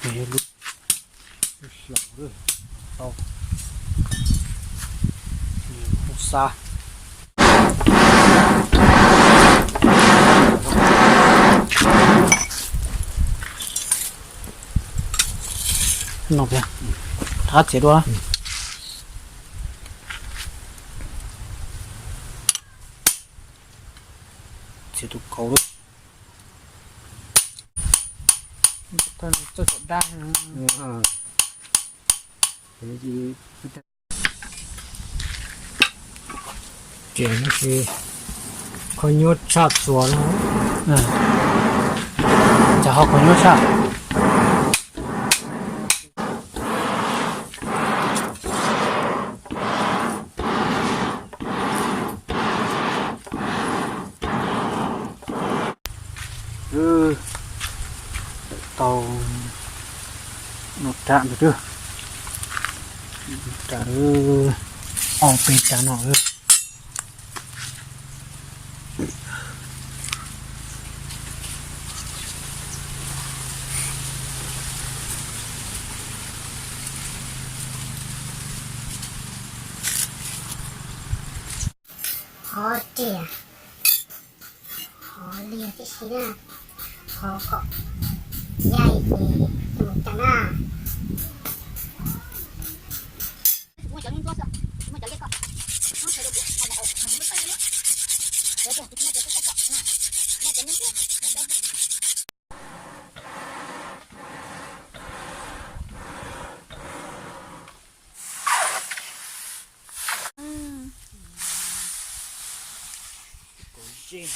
Lub, lub xyaum, tau, lub xa. No, rov qab txiav dua. Txiav tus kaus lawm. Txawj tom dab. Ces no ces qhov nyuaj tshaj txuas no. Cas ho qhov nyuaj tshaj. Tau no rab ntawd, rab ob peb rab no. Qhov riam, qhov liag tib si na, qhov kom yaig ces mus tag na. Kuv zej